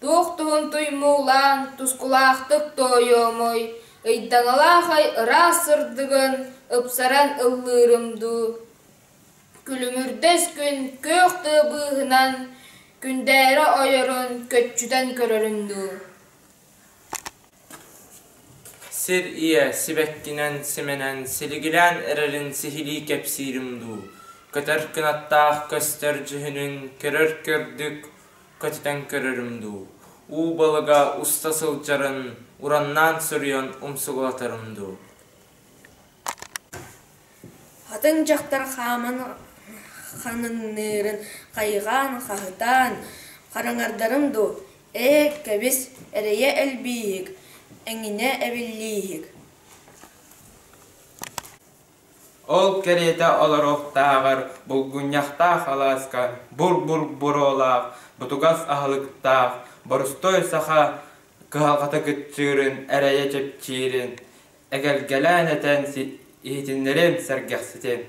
Туох туһун туймуулаан, тускулаахтык туойуомуй, ыйдаҥалаах ай ыраас сырдыгын ыпсаран ыллыырым дуу, күлүмүрдэс күн күөх тыа быыһынан күндээрэ ойорун көччүтэн көрөрүм дуу. Сир ийэ сибэккинэн симэнэн силигилээн эрэрин сиһилии кэпсиирим дуу, көтөр кынаттаах көстөр дьүһүнүн көрөр көрдүк көтүтэн көрөрүм дуу, уу балыга уста сылдьарын ураннаан суруйан умсугулатарым дуу. Хатыҥ дьахтар хааман хаҥынныырын хайҕаан хаһытаан хараҥардарым дуу, ээ, кэбис, эрэйэ элбииһик, эҥинэ эбиллииһик. Ол кэриэтэ олоруохтааҕар булгунньахтаах алааска бур-бур буруолаах, бутугас аһылыктаах, борустуой саха кыһалҕата кыччыырын, эрэйэ чэпчиирин эгэлгэлээн этэн иһитиннэриэм сэргэхситиэм.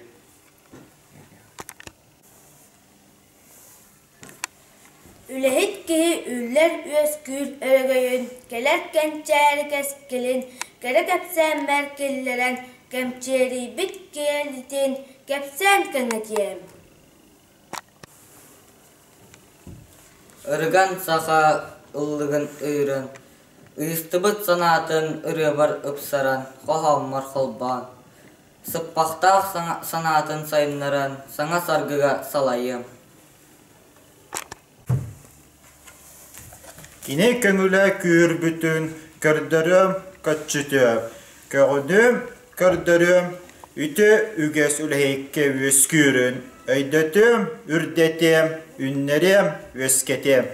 Үлэһит киһи үллэр-үөскүүр өрөгөйүн, кэлэр кэнчээри кэскилин кэрэ кэпсээммэр киллэрэн, кэмчиэрийбит киэлитин кэпсээн кэҥэтиэм. Ырыган саха ыллыгын ыыран, ыйыстыбыт санаатын ырыабар ыпсаран, хоһооммор холбоон, сыппахтаах санаатын сайыннаран, саҥа саргыга салайыам. Кини көҥүлэ күүһүрбүтүн көрдөрүөм, көччүтүөм, көҕүнүм, көрдөрүөм, үтүө үгэс үлэһиккэ үөскүүрүн өйдөтүөм, үрдэтиэм, үннэриэм, үөскэтиэм.